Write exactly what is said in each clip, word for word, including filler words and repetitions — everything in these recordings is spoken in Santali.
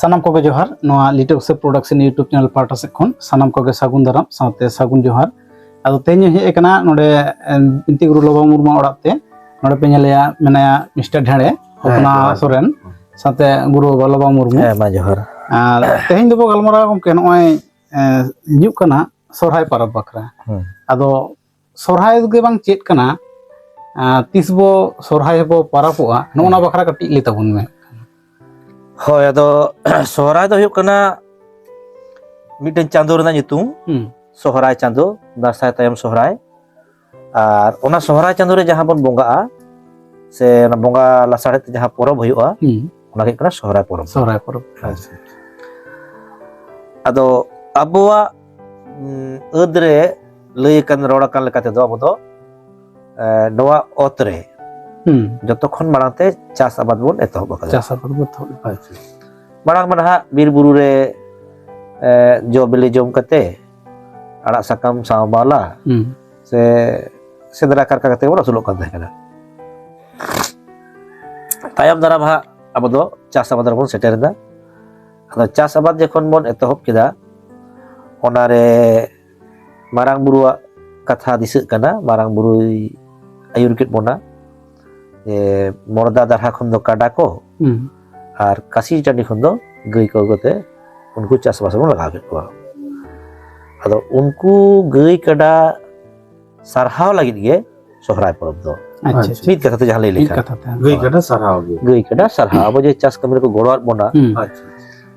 ᱥᱟᱱᱟᱢ ᱠᱚᱜᱮ ᱡᱚᱦᱟᱨ᱾ ᱱᱚᱣᱟ ᱞᱤᱴᱟᱹ ᱩᱥᱟᱹ ᱯᱨᱚᱰᱟᱠᱥᱚᱱ YouTube ᱪᱮᱱᱮᱞ ᱯᱟᱦᱴᱟ ᱥᱮᱫ ᱠᱷᱚᱱ ᱥᱟᱱᱟᱢ ᱠᱚᱜᱮ ᱥᱟᱹᱜᱩᱱ ᱫᱟᱨᱟᱢ ᱥᱟᱶᱛᱮ ᱥᱟᱹᱜᱩᱱ ᱡᱚᱦᱟᱨ᱾ ᱟᱫᱚ ᱛᱮᱦᱮᱧ ᱤᱧ ᱦᱮᱡ ᱟᱠᱟᱱᱟ ᱱᱚᱰᱮ, ᱮ, ᱵᱤᱱᱛᱤ ᱜᱩᱨᱩ ᱞᱚᱵᱟ ᱢᱩᱨᱢᱩ ᱚᱲᱟᱜ ᱛᱮ᱾ ᱱᱚᱰᱮ ᱯᱮ ᱧᱮᱞᱮᱭᱟ, ᱢᱮᱱᱟᱭᱟ ᱢᱤᱥᱴᱟᱨ ᱰᱷᱮᱬᱮ, ᱦᱮᱸ, ᱦᱚᱯᱱᱟ ᱡᱚᱦᱟᱨ᱾ ᱥᱚᱨᱮᱱ, ᱦᱮᱸ᱾ ᱥᱟᱶᱛᱮ ᱜᱩᱨᱩ ᱵᱟᱵᱟ ᱞᱚᱵᱟ ᱢᱩᱨᱢᱩ᱾ ᱦᱮᱸ, ᱢᱟ ᱡᱚᱦᱟᱨ᱾ ᱟᱨ ᱛᱮᱦᱮᱧ ᱫᱚᱵᱚ ᱜᱟᱞᱢᱟᱨᱟᱣᱟ ᱜᱚᱢᱠᱮ, ᱱᱚᱜᱼᱚᱭ, ᱮ, ᱦᱤᱡᱩᱜ ᱠᱟᱱᱟ ᱥᱚᱨᱦᱟᱭ ᱯᱚᱨᱚᱵᱽ ᱵᱟᱠᱷᱨᱟ᱾ ᱦᱮᱸ᱾ ᱟᱫᱚ ᱥᱚᱨᱦᱟᱭ ᱜᱮ ᱵᱟᱝ ᱪᱮᱫ ᱠᱟᱱᱟ, ᱟᱨ ᱛᱤᱥ ᱵᱚ ᱥᱚᱨᱦᱟᱭ ᱵᱚ ᱯᱟᱨᱟᱵᱚᱜᱼᱟ, ᱱᱚᱜᱼᱚ ᱱᱟ ᱦᱮᱸ᱾ ᱵᱟᱠᱷᱨᱟ ᱠᱟᱹᱴᱤᱡ ᱞᱟᱹᱭ ᱛᱟᱵᱚᱱ ᱢᱮ᱾ ᱦᱳᱭ, ᱟᱫᱚ ᱥᱚᱦᱨᱟᱭ ᱫᱚ ᱦᱩᱭᱩᱜ ᱠᱟᱱᱟ ᱢᱤᱫᱴᱮᱱ ᱪᱟᱸᱫᱳ ᱨᱮᱱᱟᱜ ᱧᱩᱛᱩᱢ, ᱦᱩᱸ᱾ ᱥᱚᱦᱨᱟᱭ ᱪᱟᱸᱫᱳ, ᱫᱟᱸᱥᱟᱭ ᱛᱟᱭᱚᱢ ᱥᱚᱦᱨᱟᱭ᱾ ᱟᱨ ᱚᱱᱟ ᱥᱚᱦᱨᱟᱭ ᱪᱟᱸᱫᱳ ᱨᱮ ᱡᱟᱦᱟᱸ ᱵᱚᱱ ᱵᱚᱸᱜᱟᱜᱼᱟ, ᱥᱮ ᱚᱱᱟ ᱵᱚᱸᱜᱟ ᱞᱟᱥᱟᱲᱦᱮᱫ ᱛᱮ ᱡᱟᱦᱟᱸ ᱯᱚᱨᱚᱵᱽ ᱦᱩᱭᱩᱜᱼᱟ, ᱦᱩᱸ᱾ ᱚᱱᱟ ᱜᱮ ᱦᱩᱭᱩᱜ ᱠᱟᱱᱟ ᱥᱚᱦᱨᱟᱭ ᱯᱚᱨᱚᱵᱽ᱾ ᱥᱚᱦᱨᱟᱭ ᱯᱚᱨᱚᱵᱽ᱾ ᱟᱪᱪᱷᱟ᱾ ᱟᱫᱚ ᱟᱵᱚᱣᱟᱜ, ᱩᱸ, ᱟᱹᱫ ᱨᱮ ᱞᱟᱹᱭ ᱟᱠᱟᱱ, ᱨᱚᱲ ᱟᱠᱟᱱ ᱞᱮᱠᱟ ᱛᱮᱫᱚ, ᱟᱵᱚ ᱫᱚ, ᱮ, ᱱᱚᱣᱟ ᱚᱛ ᱨᱮ ᱦᱩᱸ᱾ ᱡᱚᱛᱚ ᱠᱷᱚᱱ ᱢᱟᱲᱟᱝ ᱛᱮ ᱪᱟᱥ ᱟᱵᱟᱫ ᱵᱚᱱ ᱮᱛᱚᱦᱚᱵ ᱟᱠᱟᱫᱟ᱾ ᱪᱟᱥ ᱟᱵᱟᱫ ᱵᱚᱱ ᱮᱛᱚᱦᱚᱵ ᱟᱠᱟᱫᱟ᱾ ᱟᱪᱪᱷᱟ᱾ ᱢᱟᱲᱟᱝ ᱢᱟ ᱱᱟᱦᱟᱜ ᱵᱤᱨ ᱵᱩᱨᱩ ᱨᱮ, ᱮ, ᱡᱚ ᱵᱤᱞᱤ ᱡᱚᱢ ᱠᱟᱛᱮ, ᱟᱲᱟᱜ ᱥᱟᱠᱟᱢ ᱥᱟᱶ ᱢᱟᱞᱟ, ᱦᱩᱸ᱾ ᱥᱮ ᱥᱮᱸᱫᱽᱨᱟ ᱠᱟᱨᱠᱟ ᱠᱟᱛᱮ ᱵᱚᱱ ᱟᱹᱥᱩᱞᱚᱜ ᱠᱟᱱ ᱛᱟᱦᱮᱸ ᱠᱟᱱᱟ᱾ ᱛᱟᱭᱚᱢ ᱫᱟᱨᱟᱢ ᱦᱟᱸᱜ ᱟᱵᱚ ᱫᱚ ᱪᱟᱥ ᱟᱵᱟᱫ ᱨᱮᱵᱚᱱ ᱥᱮᱴᱮᱨ ᱮᱫᱟ᱾ ᱟᱫᱚ ᱪᱟᱥ ᱟᱵᱟᱫ ᱡᱚᱠᱷᱚᱱ ᱵᱚᱱ ᱮᱛᱚᱦᱚᱵ ᱠᱮᱫᱟ, ᱚᱱᱟᱨᱮ ᱢᱟᱨᱟᱝ ᱵᱩᱨᱩᱣᱟᱜ ᱠᱟᱛᱷᱟ ᱫᱤᱥᱟᱹᱜ ᱠᱟᱱᱟ, ᱢᱟᱨᱟᱝ ᱵᱩᱨᱩᱭ ᱟᱹᱭᱩᱨ ᱠᱮᱫ ᱵᱚᱱᱟ᱾ ᱡᱮ ᱢᱚᱲᱫᱟ ᱫᱟᱨᱦᱟ ᱠᱷᱚᱱ ᱫᱚ ᱠᱟᱰᱟ ᱠᱚ, ᱦᱩᱸ᱾ ᱟᱨ ᱠᱟᱥᱤ ᱴᱟᱺᱰᱤ ᱠᱷᱚᱱ ᱫᱚ ᱜᱟᱹᱭ ᱠᱚ ᱟᱹᱜᱩ ᱠᱟᱛᱮ ᱩᱱᱠᱩ ᱪᱟᱥᱵᱟᱥ ᱵᱚᱱ ᱞᱟᱜᱟᱣ ᱠᱮᱫ ᱠᱚᱣᱟ᱾ ᱟᱫᱚ ᱩᱱᱠᱩ ᱜᱟᱹᱭ ᱠᱟᱰᱟ ᱥᱟᱨᱦᱟᱣ ᱞᱟᱹᱜᱤᱫ ᱜᱮ ᱥᱚᱦᱨᱟᱭ ᱯᱚᱨᱚᱵᱽ ᱫᱚ᱾ ᱟᱪᱪᱷᱟ, ᱟᱪᱪᱷᱟ᱾ ᱢᱤᱫ ᱠᱟᱛᱷᱟ ᱛᱮ ᱡᱟᱦᱟᱸ ᱞᱟᱹᱭ ᱢᱤᱫ ᱞᱮᱠᱷᱟᱱ, ᱠᱟᱛᱷᱟ ᱛᱮ᱾ ᱜᱟᱹᱭ ᱠᱟᱰᱟ ᱥᱟᱨᱦᱟᱣ ᱜᱮ᱾ ᱜᱟᱹᱭ ᱠᱟᱰᱟ ᱥᱟᱨᱦᱟᱣ, ᱟᱵᱚ ᱡᱮ ᱪᱟᱥ ᱠᱟᱹᱢᱤ ᱨᱮᱠᱚ ᱜᱚᱲᱚᱣᱟᱫ ᱵᱚᱱᱟ, ᱦᱩᱸ᱾ ᱟᱪᱪᱷᱟ᱾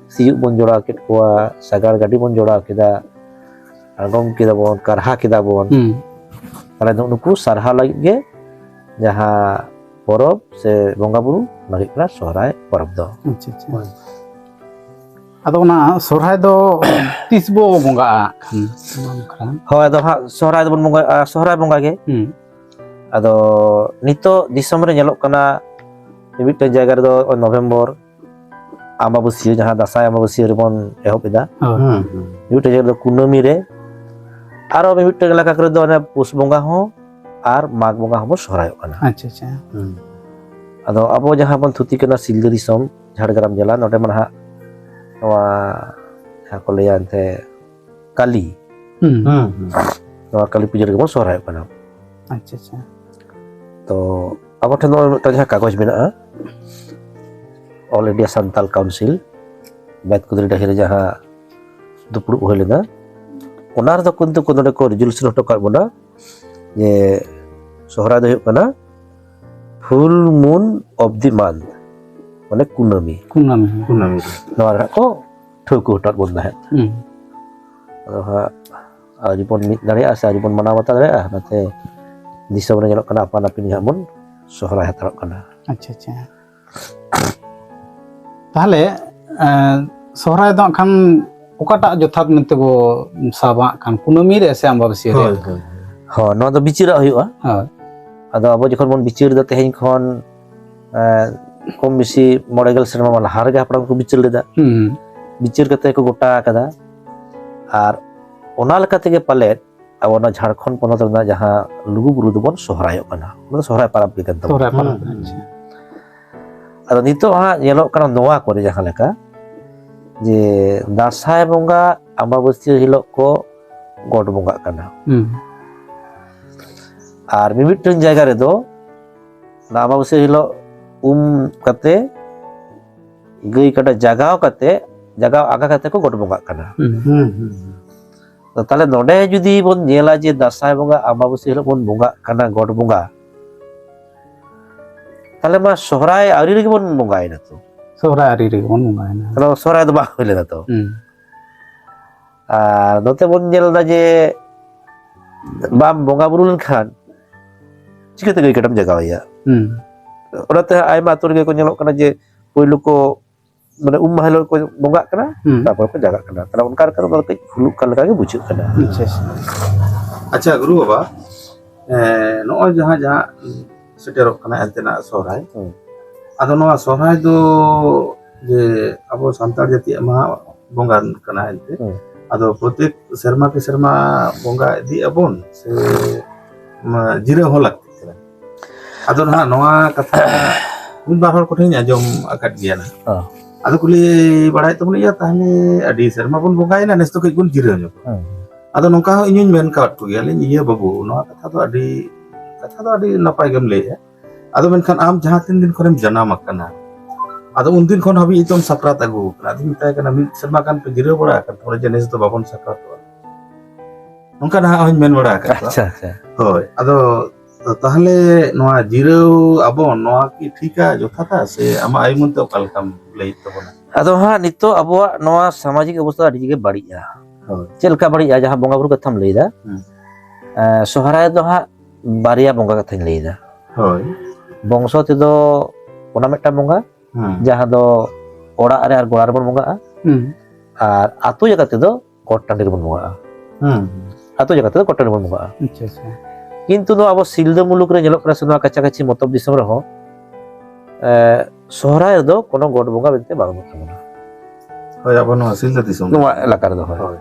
ᱥᱤᱭᱳᱜ ᱵᱚᱱ ᱡᱚᱲᱟᱣ ᱠᱮᱫ ᱠᱚᱣᱟ, ᱥᱟᱜᱟᱲ ᱜᱟᱹᱰᱤ ᱵᱚᱱ ᱡᱚᱲᱟᱣ ᱠᱮᱫᱟ, ᱟᱬᱜᱚᱢ ᱠᱮᱫᱟ ᱵᱚᱱ, ᱠᱟᱨᱦᱟ ᱠᱮᱫᱟ ᱵᱚᱱ᱾ ᱦᱩᱸ᱾ ᱛᱟᱦᱞᱮ ᱫᱚ ᱱᱩᱠᱩ ᱥᱟᱨᱦᱟᱣ ᱞᱟᱹᱜᱤᱫ ᱜᱮ ᱡᱟᱦᱟᱸ ᱯᱚᱨᱚᱵᱽ ᱥᱮ ᱵᱚᱸᱜᱟ ᱵᱩᱨᱩ, ᱚᱱᱟ ᱦᱩᱭᱩᱜ ᱠᱟᱱᱟ ᱥᱚᱦᱨᱟᱭ ᱯᱚᱨᱚᱵᱽ ᱫᱚ᱾ ᱟᱪᱪᱷᱟ, ᱟᱪᱪᱷᱟ᱾ ᱦᱳᱭ᱾ ᱟᱫᱚ ᱚᱱᱟ ᱥᱚᱦᱨᱟᱭ ᱫᱚ ᱛᱤᱥ ᱵᱚ ᱵᱚᱸᱜᱟᱜᱼᱟ ᱠᱷᱟᱱ? ᱦᱳᱭ, ᱟᱫᱚ ᱦᱟᱸᱜ ᱥᱚᱦᱨᱟᱭ ᱫᱚᱵᱚᱱ ᱵᱚᱸᱜᱟᱜᱼᱟ, ᱥᱚᱦᱨᱟᱭ ᱵᱚᱸᱜᱟ ᱜᱮ᱾ ᱦᱩᱸ᱾ ᱟᱫᱚ ᱱᱤᱛᱚᱜ ᱫᱤᱥᱚᱢ ᱨᱮ ᱧᱮᱞᱚᱜ ᱠᱟᱱᱟ, ᱢᱤᱫᱴᱮᱱ ᱡᱟᱭᱜᱟ ᱨᱮᱫᱚ ᱱᱚᱜᱼᱚᱭ ᱱᱚᱵᱷᱮᱢᱵᱚᱨ ᱟᱢᱵᱟᱵᱟᱹᱥᱭᱟᱹ, ᱡᱟᱦᱟᱸ ᱫᱟᱸᱥᱟᱭ ᱟᱢᱵᱟᱵᱟᱹᱥᱭᱟᱹ ᱨᱮᱵᱚᱱ ᱮᱦᱚᱵ ᱮᱫᱟ, ᱦᱳᱭ᱾ ᱦᱩᱸ, ᱦᱩᱸ᱾ ᱢᱤᱫᱴᱮᱱ ᱡᱟᱭᱜᱟ ᱨᱮᱫᱚ ᱠᱩᱱᱟᱹᱢᱤ ᱨᱮ, ᱟᱨᱚ ᱢᱤᱫᱴᱮᱱ ᱮᱞᱟᱠᱟ ᱠᱚᱨᱮ ᱫᱚ ᱚᱱᱮ ᱯᱩᱥ ᱵᱚᱸᱜᱟ ᱦᱚᱸ ᱟᱨ ᱢᱟᱜᱽ ᱵᱚᱸᱜᱟ ᱦᱚᱸᱵᱚᱱ ᱥᱚᱦᱨᱟᱭᱚᱜ ᱠᱟᱱᱟ᱾ ᱟᱪᱪᱷᱟ, ᱟᱪᱪᱷᱟ᱾ ᱦᱩᱸ᱾ ᱟᱫᱚ ᱟᱵᱚ ᱡᱟᱦᱟᱸ ᱵᱚᱱ ᱛᱷᱩᱛᱤ ᱠᱟᱱᱟ ᱥᱤᱞᱫᱟᱹ ᱫᱤᱥᱚᱢ, ᱡᱷᱟᱲᱜᱨᱟᱢ ᱡᱮᱞᱟ, ᱱᱚᱰᱮ ᱢᱟ ᱱᱟᱦᱟᱜ ᱱᱚᱣᱟ ᱡᱟᱦᱟᱸ ᱠᱚ ᱞᱟᱹᱭᱟ ᱮᱱᱛᱮ ᱠᱟᱹᱞᱤ, ᱦᱩᱸ ᱦᱩᱸ ᱦᱩᱸ ᱱᱚᱣᱟ ᱠᱟᱹᱞᱤ ᱯᱩᱡᱟᱹ ᱨᱮᱜᱮ ᱵᱚᱱ ᱥᱚᱦᱨᱟᱭᱚᱜ ᱠᱟᱱᱟ᱾ ᱟᱪᱪᱷᱟ ᱟᱪᱪᱷᱟ ᱛᱚ ᱟᱵᱚ ᱴᱷᱮᱱ ᱱᱚᱜᱼᱚᱭ ᱢᱤᱫᱴᱟᱝ ᱡᱟᱦᱟᱸ ᱠᱟᱜᱚᱡᱽ ᱢᱮᱱᱟᱜᱼᱟ, All India Santal Council ᱵᱮᱛᱠᱩᱫᱽᱨᱤ ᱰᱟᱹᱦᱤ ᱨᱮ ᱡᱟᱦᱟᱸ ᱫᱩᱯᱲᱩᱵ ᱦᱩᱭ ᱞᱮᱱᱟ, ᱚᱱᱟ ᱨᱮᱫᱚ ᱠᱤᱱᱛᱩ ᱠᱚ ᱱᱚᱰᱮ ᱠᱚ ᱨᱮᱡᱩᱞᱮᱥᱚᱱ ᱦᱚᱴᱚ ᱠᱟᱜ ᱵᱚᱱᱟ ᱡᱮ ᱥᱚᱦᱨᱟᱭ ᱫᱚ ᱦᱩᱭᱩᱜ ᱠᱟᱱᱟ full moon of the month, ᱢᱟᱱᱮ ᱠᱩᱱᱟᱹᱢᱤ, ᱠᱩᱱᱟᱹᱢᱤ᱾ ᱠᱩᱱᱟᱹᱢᱤ ᱨᱮ᱾ ᱱᱚᱣᱟ ᱨᱮ ᱦᱟᱸᱜ ᱠᱚ ᱴᱷᱟᱹᱣᱠᱟᱹ ᱦᱚᱴᱚᱣᱟᱫ ᱵᱚᱱ ᱛᱟᱦᱮᱸᱫ᱾ ᱦᱩᱸ ᱟᱫᱚ ᱦᱟᱸᱜ ᱟᱹᱣᱨᱤ ᱵᱚᱱ ᱢᱤᱫ ᱫᱟᱲᱮᱭᱟᱜᱼᱟ ᱥᱮ ᱟᱹᱣᱨᱤ ᱵᱚᱱ ᱢᱟᱱᱟᱣ ᱵᱟᱛᱟᱣ ᱫᱟᱲᱮᱭᱟᱜᱼᱟ, ᱚᱱᱟᱛᱮ ᱫᱤᱥᱚᱢ ᱨᱮ ᱧᱮᱞᱚᱜ ᱠᱟᱱᱟ ᱟᱯᱟᱱ ᱟᱹᱯᱤᱱ ᱜᱮ ᱦᱟᱸᱜ ᱵᱚᱱ ᱥᱚᱦᱨᱟᱭ ᱦᱟᱛᱟᱲᱚᱜ ᱠᱟᱱᱟ᱾ ᱟᱪᱪᱷᱟ ᱟᱪᱪᱷᱟ᱾ ᱛᱟᱦᱚᱞᱮ ᱮᱸ, ᱥᱚᱦᱨᱟᱭ ᱫᱚ ᱦᱟᱸᱜ ᱠᱷᱟᱱ ᱚᱠᱟᱴᱟᱜ ᱡᱚᱛᱷᱟᱛ ᱢᱮᱱᱛᱮ ᱵᱚ ᱥᱟᱵᱟ ᱦᱟᱸᱜ ᱠᱷᱟᱱ, ᱠᱩᱱᱟᱹᱢᱤ ᱨᱮ ᱥᱮ ᱟᱢᱵᱟᱵᱟᱹᱥᱭᱟᱹ ᱨᱮ? ᱦᱳᱭ ᱦᱳᱭ᱾ ᱦᱚᱸ, ᱱᱚᱣᱟ ᱫᱚ ᱵᱤᱪᱟᱹᱨᱟᱜ ᱦᱩᱭᱩᱜᱼᱟ᱾ ᱦᱳᱭ᱾ ᱟᱫᱚ ᱟᱵᱚ ᱡᱚᱠᱷᱚᱱ ᱵᱚᱱ ᱵᱤᱪᱟᱹᱨ ᱮᱫᱟ ᱛᱮᱦᱮᱧ ᱠᱷᱚᱱ ᱮᱸ, ᱠᱚᱢ ᱵᱮᱥᱤ ᱢᱚᱬᱮ ᱜᱮᱞ ᱥᱮᱨᱢᱟ ᱞᱟᱦᱟ ᱨᱮᱜᱮ ᱦᱟᱯᱲᱟᱢ ᱠᱚ ᱵᱤᱪᱟᱹᱨ ᱞᱮᱫᱟ᱾ ᱦᱩᱸ ᱵᱤᱪᱟᱹᱨ ᱠᱟᱛᱮ ᱠᱚ ᱜᱚᱴᱟ ᱟᱠᱟᱫᱟ᱾ ᱟᱨ ᱚᱱᱟ ᱞᱮᱠᱟ ᱛᱮᱜᱮ ᱯᱟᱞᱮᱫ ᱟᱵᱚ ᱚᱱᱟ ᱡᱷᱟᱲᱠᱷᱚᱸᱰ ᱯᱚᱱᱚᱛ ᱨᱮᱱᱟᱜ ᱡᱟᱦᱟᱸ ᱞᱩᱜᱩ ᱵᱩᱨᱩ ᱫᱚᱵᱚᱱ ᱥᱚᱦᱨᱟᱭᱚᱜ ᱠᱟᱱᱟ, ᱚᱱᱟ ᱫᱚ ᱥᱚᱦᱨᱟᱭ ᱯᱟᱨᱟᱵᱽ ᱜᱮ ᱠᱟᱱ ᱛᱟᱵᱚᱱᱟ᱾ ᱥᱚᱦᱨᱟᱭ ᱯᱟᱨᱟᱵᱽ᱾ ᱟᱪᱪᱷᱟ᱾ ᱟᱫᱚ ᱱᱤᱛᱚᱜ ᱦᱟᱸᱜ ᱧᱮᱞᱚᱜ ᱠᱟᱱᱟ ᱱᱚᱣᱟ ᱠᱚᱨᱮ ᱡᱟᱦᱟᱸ ᱞᱮᱠᱟ ᱡᱮ ᱫᱟᱸᱥᱟᱭ ᱵᱚᱸᱜᱟ ᱟᱢᱵᱟᱵᱟᱹᱥᱭᱟᱹ ᱦᱤᱞᱳᱜ ᱠᱚ ᱜᱚᱰ ᱵᱚᱸᱜᱟᱜ ᱠᱟᱱᱟ᱾ ᱦᱩᱸ ᱟᱨ ᱢᱤᱢᱤᱫᱴᱟᱝ ᱡᱟᱭᱜᱟ ᱨᱮᱫᱚ ᱚᱱᱟ ᱟᱢᱵᱟᱵᱟᱹᱥᱭᱟᱹ ᱦᱤᱞᱳᱜ ᱩᱢ ᱠᱟᱛᱮ ᱜᱟᱹᱭ ᱠᱟᱰᱟ ᱡᱟᱜᱟᱣ ᱠᱟᱛᱮ, ᱡᱟᱜᱟᱣ ᱟᱸᱜᱟ ᱠᱟᱛᱮ ᱠᱚ ᱜᱚᱰ ᱵᱚᱸᱜᱟᱜ ᱠᱟᱱᱟ᱾ ᱦᱩᱸ ᱦᱩᱸ ᱦᱩᱸ ᱦᱩᱸ᱾ ᱛᱚ ᱛᱟᱦᱞᱮ ᱱᱚᱰᱮ ᱡᱩᱫᱤ ᱵᱚᱱ ᱧᱮᱞᱟ ᱡᱮ ᱫᱟᱸᱥᱟᱭ ᱵᱚᱸᱜᱟ ᱟᱢᱵᱟᱵᱟᱹᱥᱭᱟᱹ ᱦᱤᱞᱳᱜ ᱵᱚᱱ ᱵᱚᱸᱜᱟᱜ ᱠᱟᱱᱟ ᱜᱚᱰ ᱵᱚᱸᱜᱟ, ᱛᱟᱦᱞᱮ ᱢᱟ ᱥᱚᱦᱨᱟᱭ ᱟᱹᱣᱨᱤ ᱨᱮᱜᱮ ᱵᱚᱱ ᱵᱚᱸᱜᱟᱭᱮᱱᱟ ᱛᱚ᱾ ᱥᱚᱦᱨᱟᱭ ᱟᱹᱨᱤ ᱨᱮᱜᱮ ᱵᱚᱱ ᱵᱚᱸᱜᱟᱭᱮᱱᱟ᱾ ᱛᱟᱦᱞᱮ ᱥᱚᱦᱨᱟᱭ ᱫᱚ ᱵᱟᱝ ᱦᱩᱭ ᱞᱮᱱᱟ ᱛᱚ᱾ ᱦᱩᱸ ᱟᱨ ᱱᱚᱛᱮ ᱵᱚᱱ ᱧᱮᱞ ᱮᱫᱟ ᱡᱮ ᱵᱟᱢ ᱵᱚᱸᱜᱟ ᱵᱩᱨᱩ ᱞᱮᱱᱠᱷᱟᱱ ᱪᱤᱠᱟᱹᱛᱮ ᱜᱟᱹᱭ ᱠᱟᱰᱟᱢ ᱡᱟᱜᱟᱣᱮᱭᱟ? ᱦᱩᱸ ᱚᱱᱟᱛᱮ ᱟᱭᱢᱟ ᱟᱹᱛᱩ ᱨᱮᱜᱮ ᱠᱚ ᱧᱮᱞᱚᱜ ᱠᱟᱱᱟ ᱡᱮ ᱯᱳᱭᱞᱳ ᱠᱚ ᱢᱟᱱᱮ ᱩᱢ ᱢᱟᱦᱟ ᱦᱤᱞᱳᱜ ᱠᱚ ᱵᱚᱸᱜᱟᱜ ᱠᱟᱱᱟ, ᱦᱩᱸ ᱛᱟᱨᱯᱚᱨ ᱠᱚ ᱡᱟᱜᱟᱜ ᱠᱟᱱᱟ᱾ ᱛᱟᱦᱞᱮ ᱚᱱᱠᱟ ᱞᱮᱠᱟ ᱫᱚ ᱠᱟᱹᱡ ᱦᱩᱞᱩᱜ ᱠᱟᱱ ᱞᱮᱠᱟ ᱜᱮ ᱵᱩᱡᱷᱟᱹᱜ ᱠᱟᱱᱟ᱾ ᱟᱪᱪᱷᱟ ᱟᱪᱪᱷᱟ᱾ ᱟᱪᱪᱷᱟ ᱜᱩᱨᱩ ᱵᱟᱵᱟ, ᱮᱸ, ᱱᱚᱜᱼᱚᱭ ᱡᱟᱦᱟᱸ ᱡᱟᱦᱟᱸ ᱥᱮᱴᱮᱨᱚᱜ ᱠᱟᱱᱟ ᱮᱱᱛᱮᱱᱟᱜ ᱥᱚᱦᱨᱟᱭ, ᱦᱩᱸ᱾ ᱟᱫᱚ ᱱᱚᱣᱟ ᱥᱚᱦᱨᱟᱭ ᱫᱚ ᱡᱮ ᱟᱵᱚ ᱥᱟᱱᱛᱟᱲ ᱡᱟᱹᱛᱤᱭᱟᱜ ᱢᱟ ᱵᱚᱸᱜᱟ ᱠᱟᱱᱟ ᱮᱱᱛᱮ, ᱦᱩᱸ᱾ ᱟᱫᱚ ᱯᱨᱚᱛᱮᱠ ᱥᱮᱨᱢᱟ ᱠᱮ ᱥᱮᱨᱢᱟ ᱵᱚᱸᱜᱟ ᱤᱫᱤᱜ ᱟᱵᱚᱱ ᱥᱮ ᱢᱟ ᱡᱤᱨᱟᱹᱣ ᱦᱚᱸ ᱞᱟᱹᱠᱛᱤᱜ ᱠᱟᱱᱟ? ᱟᱫᱚ ᱱᱟᱦᱟᱜ ᱱᱚᱣᱟ ᱠᱟᱛᱷᱟ ᱢᱤᱫ ᱵᱟᱨ ᱦᱚᱲ ᱠᱚᱴᱷᱮᱱ ᱤᱧ ᱟᱸᱡᱚᱢ ᱟᱠᱟᱫ ᱜᱮᱭᱟ ᱱᱟᱦᱟᱜ᱾ ᱦᱚᱸ᱾ ᱟᱫᱚ ᱠᱩᱞᱤ ᱵᱟᱲᱟᱭᱮᱫ ᱛᱟᱵᱚᱱ ᱜᱮᱭᱟ, ᱛᱟᱦᱞᱮ ᱟᱹᱰᱤ ᱥᱮᱨᱢᱟ ᱵᱚᱱ ᱵᱚᱸᱜᱟᱭᱮᱱᱟ, ᱱᱮᱥ ᱫᱚ ᱠᱟᱹᱡ ᱵᱚᱱ ᱡᱤᱨᱟᱹᱣ ᱧᱚᱜ᱾ ᱦᱮᱸ᱾ ᱟᱫᱚ ᱱᱚᱝᱠᱟ ᱦᱚᱸ ᱤᱧ ᱦᱚᱸᱧ ᱢᱮᱱ ᱠᱟᱣᱟᱫ ᱠᱚᱜᱮᱭᱟ ᱞᱤᱧ, "ᱤᱭᱟᱹ ᱵᱟᱹᱵᱩ, ᱱᱚᱣᱟ ᱠᱟᱛᱷᱟ ᱫᱚ ᱟᱹᱰᱤ, ᱠᱟᱛᱷᱟ ᱫᱚ ᱟᱹᱰᱤ ᱱᱟᱯᱟᱭ ᱜᱮᱢ ᱞᱟᱹᱭᱮᱜᱼᱟ, ᱟᱫᱚ ᱢᱮᱱᱠᱷᱟᱱ ᱟᱢ ᱡᱟᱦᱟᱸ ᱛᱤᱱ ᱫᱤᱱ ᱠᱷᱚᱱᱮᱢ ᱡᱟᱱᱟᱢ ᱟᱠᱟᱱᱟ, ᱟᱫᱚ ᱩᱱ ᱫᱤᱱ ᱠᱷᱚᱱ ᱦᱟᱹᱵᱤᱡ ᱱᱤᱛᱚᱜ ᱮᱢ ᱥᱟᱠᱨᱟᱛ ᱟᱹᱜᱩ ᱟᱠᱟᱱᱟ?" ᱟᱫᱚᱧ ᱢᱮᱛᱟᱭ ᱠᱟᱱᱟ, "ᱢᱤᱫ ᱥᱮᱨᱢᱟ ᱜᱟᱱ ᱯᱮ ᱡᱤᱨᱟᱹᱣ ᱵᱟᱲᱟ ᱟᱠᱟᱱ ᱛᱟᱵᱚᱱᱟ ᱡᱮ ᱱᱮᱥ ᱫᱚ ᱵᱟᱵᱚᱱ ᱥᱟᱠᱨᱟᱛᱚᱜᱼᱟ?" ᱱᱚᱝᱠᱟ ᱱᱟᱦᱟᱜ ᱦᱚᱸᱧ ᱢᱮᱱ ᱵᱟᱲᱟ ᱟᱠᱟᱫ ᱠᱚᱣᱟ᱾ ᱟᱪᱪᱷᱟ, ᱟᱪᱪᱷᱟ᱾ ᱦᱳᱭ, ᱟᱫᱚ ᱛᱟᱦᱞᱮ ᱱᱚᱣᱟ ᱡᱤᱨᱟᱹᱣ ᱟᱵᱚᱱ, ᱱᱚᱣᱟ ᱠᱤ ᱴᱷᱤᱠᱟ, ᱡᱚᱛᱷᱟᱛᱟ, ᱥᱮ ᱟᱢᱟᱜ ᱟᱭ ᱢᱚᱱᱛᱮ ᱚᱠᱟ ᱞᱮᱠᱟᱢ ᱞᱟᱹᱭᱮᱫ ᱛᱟᱵᱚᱱᱟ? ᱟᱫᱚ ᱦᱟᱸᱜ ᱱᱤᱛᱚᱜ ᱟᱵᱚᱣᱟᱜ ᱱᱚᱣᱟ ᱥᱟᱢᱟᱡᱤᱠ ᱚᱵᱚᱥᱛᱷᱟ ᱟᱹᱰᱤ ᱜᱮ ᱵᱟᱹᱲᱤᱡᱼᱟ᱾ ᱦᱳᱭ᱾ ᱪᱮᱫ ᱞᱮᱠᱟ ᱵᱟᱹᱲᱤᱡᱼᱟ? ᱡᱟᱦᱟᱸ ᱵᱚᱸᱜᱟ ᱵᱩᱨᱩ ᱠᱟᱛᱷᱟᱢ ᱞᱟᱹᱭᱫᱟ, ᱦᱩᱸ᱾ ᱮᱸ, ᱥᱚᱦᱨᱟᱭ ᱫᱚ ᱦᱟᱸᱜ ᱵᱟᱨᱭᱟ ᱵᱚᱸᱜᱟ ᱠᱟᱛᱷᱟᱧ ᱞᱟᱹᱭᱫᱟ᱾ ᱦᱳᱭ᱾ ᱵᱚᱝᱥᱚ ᱛᱮᱫᱚ ᱚᱱᱟ ᱢᱤᱫᱴᱟᱝ ᱵᱚᱸᱜᱟ, ᱦᱩᱸ᱾ ᱡᱟᱦᱟᱸ ᱫᱚ ᱚᱲᱟᱜ ᱨᱮ ᱟᱨ ᱜᱚᱲᱟ ᱨᱮᱵᱚᱱ ᱵᱚᱸᱜᱟᱜᱼᱟ, ᱦᱩᱸ᱾ ᱟᱨ ᱟᱹᱛᱩ ᱡᱟᱠᱟᱛ ᱛᱮᱫᱚ ᱜᱚᱴ ᱴᱟᱺᱰᱤ ᱨᱮᱵᱚᱱ ᱵᱚᱸᱜᱟᱜᱼᱟ᱾ ᱦᱩᱸ᱾ ᱟᱹᱛᱩ ᱡᱟᱠᱟᱛ ᱛᱮᱫᱚ ᱜᱚᱴ ᱴᱟᱺᱰᱤ ᱨᱮᱵᱚᱱ ᱵᱚᱸᱜᱟᱜᱼᱟ᱾ ᱟᱪᱪᱷᱟ, ᱟᱪᱪᱷᱟ᱾ ᱠᱤᱱᱛᱩ ᱱᱚᱣᱟ ᱟᱵᱚ ᱥᱤᱞᱫᱟᱹ ᱢᱩᱞᱩᱠ ᱨᱮ ᱧᱮᱞᱚᱜ ᱠᱟᱱᱟ, ᱥᱮ ᱱᱚᱣᱟ ᱠᱟᱪᱷᱟ ᱠᱟᱪᱷᱤ ᱢᱚᱛᱚᱵ ᱫᱤᱥᱚᱢ ᱨᱮᱦᱚᱸ, ᱮ, ᱥᱚᱦᱨᱟᱭ ᱨᱮᱫᱚ ᱠᱳᱱᱳ ᱜᱚᱴ ᱵᱚᱸᱜᱟ ᱢᱮᱱᱛᱮ ᱵᱟᱝ ᱦᱩᱭᱩᱜ ᱛᱟᱵᱚᱱᱟ᱾ ᱦᱳᱭ, ᱟᱵᱚ ᱱᱚᱣᱟ ᱥᱤᱞᱫᱟᱹ ᱫᱤᱥᱚᱢ ᱱᱚᱣᱟ ᱨᱮ᱾ ᱮᱞᱟᱠᱟ ᱨᱮᱫᱚ, ᱦᱳᱭ᱾ ᱦᱳᱭ᱾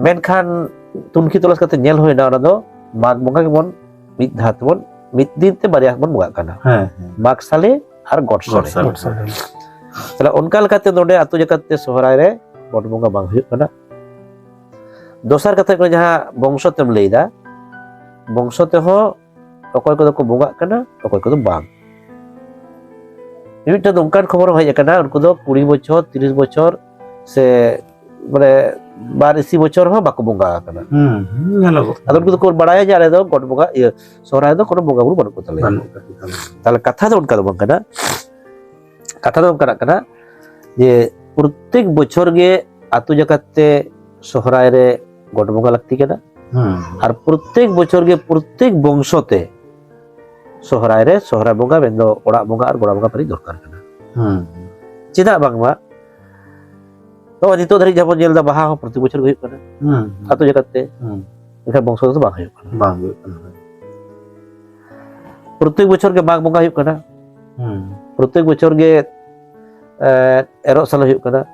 ᱢᱮᱱᱠᱷᱟᱱ ᱛᱩᱱᱠᱷᱤ ᱛᱚᱞᱟᱥ ᱠᱟᱛᱮ ᱧᱮᱞ ᱦᱩᱭᱱᱟ, ᱚᱱᱟ ᱫᱚ ᱢᱟᱜᱽ ᱵᱚᱸᱜᱟ ᱜᱮᱵᱚᱱ ᱢᱤᱫ ᱫᱷᱟᱣ ᱛᱮᱵᱚᱱ, ᱢᱤᱫ ᱫᱤᱱ ᱛᱮ ᱵᱟᱨᱭᱟ ᱵᱚᱱ ᱵᱚᱸᱜᱟᱜ ᱠᱟᱱᱟ᱾ ᱦᱮᱸ, ᱦᱮᱸ᱾ ᱢᱟᱜᱽ ᱥᱟᱞᱮ ᱟᱨ ᱜᱚᱴ ᱜᱚᱴ ᱥᱟᱞᱮ᱾ ᱥᱟᱞᱮ᱾ ᱜᱚᱴ ᱥᱟᱞᱮ᱾ ᱛᱟᱦᱞᱮ ᱚᱱᱠᱟ ᱞᱮᱠᱟᱛᱮ ᱱᱚᱰᱮ ᱟᱹᱛᱩ ᱡᱟᱠᱟᱛ ᱛᱮ ᱥᱚᱦᱨᱟᱭ ᱨᱮ ᱜᱚᱴ ᱵᱚᱸᱜᱟ ᱵᱟᱝ ᱦᱩᱭᱩᱜ ᱠᱟᱱᱟ᱾ ᱫᱚᱥᱟᱨ ᱠᱟᱛᱷᱟ ᱠᱟᱱᱟ, ᱡᱟᱦᱟᱸ ᱵᱚᱝᱥᱚ ᱛᱮᱢ ᱞᱟᱹᱭᱫᱟ, ᱵᱚᱝᱥᱚ ᱛᱮᱦᱚᱸ ᱚᱠᱚᱭ ᱠᱚᱫᱚ ᱠᱚ ᱵᱚᱸᱜᱟᱜ ᱠᱟᱱᱟ, ᱚᱠᱚᱭ ᱠᱚᱫᱚ ᱵᱟᱝ᱾ ᱢᱤᱢᱤᱫᱴᱟᱝ ᱫᱚ ᱚᱱᱠᱟᱱ ᱠᱷᱚᱵᱚᱨ ᱦᱚᱸ ᱦᱮᱡ ᱟᱠᱟᱱᱟ, ᱩᱱᱠᱩ ᱫᱚ ᱠᱩᱲᱤ ᱵᱚᱪᱷᱚᱨ, ᱛᱤᱨᱤᱥ ᱵᱚᱪᱷᱚᱨ ᱥᱮ, ᱢᱟᱱᱮ, ᱵᱟᱨ ᱤᱥᱤ ᱵᱚᱪᱷᱚᱨ ᱦᱚᱸ ᱵᱟᱠᱚ ᱵᱚᱸᱜᱟ ᱟᱠᱟᱱᱟ᱾ ᱦᱩᱸ, ᱦᱩᱸ, ᱧᱮᱞᱚᱜᱚᱜ ᱟᱫᱚ ᱠᱟᱱᱟ᱾ ᱩᱱᱠᱩ ᱫᱚᱠᱚ ᱵᱟᱲᱟᱭᱟ ᱡᱮ ᱟᱞᱮ ᱫᱚ ᱜᱚᱴ ᱵᱚᱸᱜᱟ, ᱤᱭᱟᱹ, ᱥᱚᱦᱨᱟᱭ ᱫᱚ ᱠᱳᱱᱳ ᱵᱚᱸᱜᱟ ᱵᱩᱨᱩ ᱵᱟᱹᱱᱩᱜ ᱠᱚ ᱛᱟᱞᱮᱭᱟ᱾ ᱵᱟᱹᱱᱩᱜ ᱠᱚ ᱛᱟᱞᱮᱭᱟ᱾ ᱛᱟᱦᱞᱮ ᱠᱟᱛᱷᱟ ᱫᱚ ᱚᱱᱠᱟ ᱫᱚ ᱵᱟᱝ ᱠᱟᱱᱟ᱾ ᱠᱟᱛᱷᱟ ᱫᱚ ᱚᱱᱠᱟᱱᱟᱜ ᱠᱟᱱᱟ ᱡᱮ ᱯᱨᱚᱛᱛᱮᱠ ᱵᱚᱪᱷᱚᱨ ᱜᱮ ᱟᱹᱛᱩ ᱡᱟᱠᱟᱛ ᱛᱮ ᱥᱚᱦᱨᱟᱭ ᱨᱮ ᱜᱚᱴ ᱵᱚᱸᱜᱟ ᱞᱟᱹᱠᱛᱤ ᱠᱟᱱᱟ᱾ ᱦᱩᱸ᱾ ᱟᱨ ᱯᱨᱚᱛᱛᱮᱠ ᱵᱚᱪᱷᱚᱨ ᱜᱮ ᱯᱨᱚᱛᱛᱮᱠ ᱵᱚᱝᱥᱚ ᱛᱮ ᱥᱚᱦᱨᱟᱭ ᱨᱮ ᱥᱚᱦᱨᱟᱭ ᱵᱚᱸᱜᱟ, ᱢᱮᱱᱫᱚ ᱚᱲᱟᱜ ᱵᱚᱸᱜᱟ ᱟᱨ ᱜᱚᱲᱟ ᱵᱚᱸᱜᱟ ᱯᱟᱹᱨᱤ ᱫᱚᱨᱠᱟᱨ ᱠᱟᱱᱟ᱾ ᱦᱩᱸ᱾ ᱪᱮᱫᱟᱜ ᱵᱟᱝᱢᱟ ᱱᱚᱜᱼᱚᱭ ᱱᱤᱛᱚᱜ ᱫᱷᱟᱹᱨᱤᱡ ᱡᱟᱦᱟᱸ ᱵᱚᱱ ᱧᱮᱞ ᱮᱫᱟ, ᱵᱟᱦᱟ ᱦᱚᱸ ᱯᱨᱚᱛᱮᱠ ᱵᱚᱪᱷᱚᱨ ᱜᱮ ᱦᱩᱭᱩᱜ ᱠᱟᱱᱟ᱾ ᱦᱩᱸ᱾ ᱟᱹᱛᱩ ᱡᱟᱠᱟᱛ ᱛᱮ᱾ ᱦᱩᱸ᱾ ᱢᱮᱱᱠᱷᱟᱱ ᱵᱚᱝᱥᱚ ᱫᱚ ᱵᱟᱝ ᱦᱩᱭᱩᱜ ᱠᱟᱱᱟ᱾ ᱵᱟᱝ ᱦᱩᱭᱩᱜ ᱠᱟᱱᱟ᱾ ᱯᱨᱚᱛᱮᱠ ᱵᱚᱪᱷᱚᱨ ᱜᱮ ᱢᱟᱜᱽ ᱵᱚᱸᱜᱟ ᱦᱩᱭᱩᱜ ᱠᱟᱱᱟ᱾ ᱦᱩᱸ᱾ ᱯᱨᱚᱛᱮᱠ ᱵᱚᱪᱷᱚᱨ ᱜᱮ, ᱮ, ᱮᱨᱚᱜ ᱥᱟᱞᱮ ᱦᱩᱭᱩᱜ ᱠᱟᱱᱟ᱾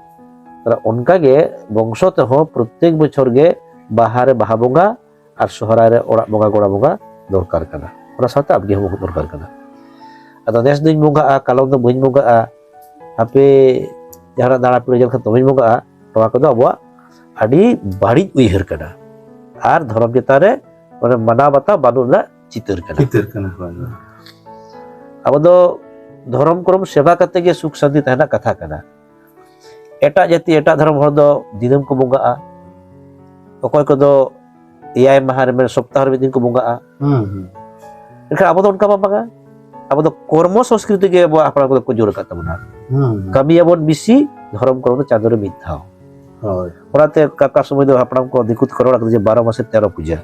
ᱛᱟᱦᱞᱮ ᱚᱱᱠᱟ ᱜᱮ ᱵᱚᱝᱥᱚ ᱛᱮᱦᱚᱸ ᱯᱨᱚᱛᱮᱠ ᱵᱚᱪᱷᱚᱨ ᱜᱮ ᱵᱟᱦᱟ ᱨᱮ ᱵᱟᱦᱟ ᱵᱚᱸᱜᱟ ᱟᱨ ᱥᱚᱦᱨᱟᱭ ᱨᱮ ᱚᱲᱟᱜ ᱵᱚᱸᱜᱟ, ᱜᱚᱲᱟ ᱵᱚᱸᱜᱟ ᱫᱚᱨᱠᱟᱨ ᱠᱟᱱᱟ᱾ ᱚᱱᱟ ᱥᱟᱶᱛᱮ ᱟᱵᱜᱮ ᱦᱚᱸ ᱫᱚᱨᱠᱟᱨ ᱠᱟᱱᱟ᱾ ᱟᱫᱚ ᱱᱮᱥ ᱫᱚᱧ ᱵᱚᱸᱜᱟᱜᱼᱟ, ᱠᱟᱞᱚᱢ ᱫᱚ ᱵᱟᱹᱧ ᱵᱚᱸᱜᱟᱜᱼᱟ, ᱦᱟᱯᱮ ᱡᱟᱦᱟᱱᱟᱜ ᱫᱟᱬᱟ ᱯᱤᱲᱟᱹ ᱧᱮᱞ ᱠᱷᱟᱱ ᱫᱚᱢᱮᱧ ᱵᱚᱸᱜᱟᱜᱼᱟ, ᱱᱚᱣᱟ ᱠᱚᱫᱚ ᱟᱵᱚᱣᱟᱜ ᱟᱹᱰᱤ ᱵᱟᱹᱲᱤᱡ ᱩᱭᱦᱟᱹᱨ ᱠᱟᱱᱟ᱾ ᱟᱨ ᱫᱷᱚᱨᱚᱢ ᱪᱮᱛᱟᱱ ᱨᱮ ᱢᱟᱱᱮ ᱢᱟᱱᱟᱣ ᱵᱟᱛᱟᱣ ᱵᱟᱹᱱᱩᱜ ᱨᱮᱱᱟᱜ ᱪᱤᱛᱟᱹᱨ ᱠᱟᱱᱟ᱾ ᱪᱤᱛᱟᱹᱨ ᱠᱟᱱᱟ, ᱦᱳᱭ, ᱦᱳᱭ᱾ ᱟᱵᱚ ᱫᱚ ᱫᱷᱚᱨᱚᱢ ᱠᱚᱨᱚᱢ ᱥᱮᱵᱟ ᱠᱟᱛᱮ ᱜᱮ ᱥᱩᱠ ᱥᱟᱱᱛᱤ ᱛᱟᱦᱮᱱ ᱨᱮᱱᱟᱜ ᱠᱟᱛᱷᱟ ᱠᱟᱱᱟ᱾ ᱮᱴᱟᱜ ᱡᱟᱹᱛᱤ, ᱮᱴᱟᱜ ᱫᱷᱚᱨᱚᱢ ᱦᱚᱲ ᱫᱚ ᱫᱤᱱᱟᱹᱢ ᱠᱚ ᱵᱚᱸᱜᱟᱜᱼᱟ, ᱚᱠᱚᱭ ᱠᱚᱫᱚ ᱮᱭᱟᱭ ᱢᱟᱦᱟ ᱨᱮ, ᱢᱟᱱᱮ ᱥᱚᱯᱛᱟᱦᱚ ᱨᱮ ᱢᱤᱫ ᱫᱤᱱ ᱠᱚ ᱵᱚᱸᱜᱟᱜᱼᱟ᱾ ᱦᱩᱸ, ᱦᱩᱸ᱾ ᱢᱮᱱᱠᱷᱟᱱ ᱟᱵᱚ ᱫᱚ ᱚᱱᱠᱟ ᱢᱟ ᱵᱟᱝᱟ᱾ ᱟᱵᱚ ᱫᱚ ᱠᱚᱨᱢᱚ ᱥᱚᱝᱥᱠᱨᱤᱛᱤ ᱜᱮ ᱟᱵᱚᱣᱟᱜ ᱦᱟᱯᱲᱟᱢ ᱠᱚᱫᱚ ᱠᱚ ᱡᱳᱨ ᱟᱠᱟᱫ ᱛᱟᱵᱚᱱᱟ᱾ ᱦᱩᱸ, ᱦᱩᱸ᱾ ᱠᱟᱹᱢᱤᱭᱟᱵᱚᱱ ᱵᱤᱥᱤ, ᱫᱷᱚᱨᱚᱢ ᱠᱚᱨᱚᱢ ᱫᱚ ᱪᱟᱸᱫᱳ ᱨᱮ ᱢᱤᱫ ᱫᱷᱟᱣ᱾ ᱦᱳᱭ᱾ ᱚᱱᱟᱛᱮ ᱚᱠᱟ, ᱚᱠᱟ ᱥᱚᱢᱚᱭ ᱫᱚ ᱦᱟᱯᱲᱟᱢ ᱠᱚ ᱫᱤᱠᱩ ᱛᱮᱠᱚ ᱨᱚᱲ ᱟᱠᱟᱫᱟ ᱡᱮ ᱵᱟᱨᱚ ᱢᱟᱥᱮ ᱛᱮᱨᱚ ᱯᱩᱡᱟᱹ᱾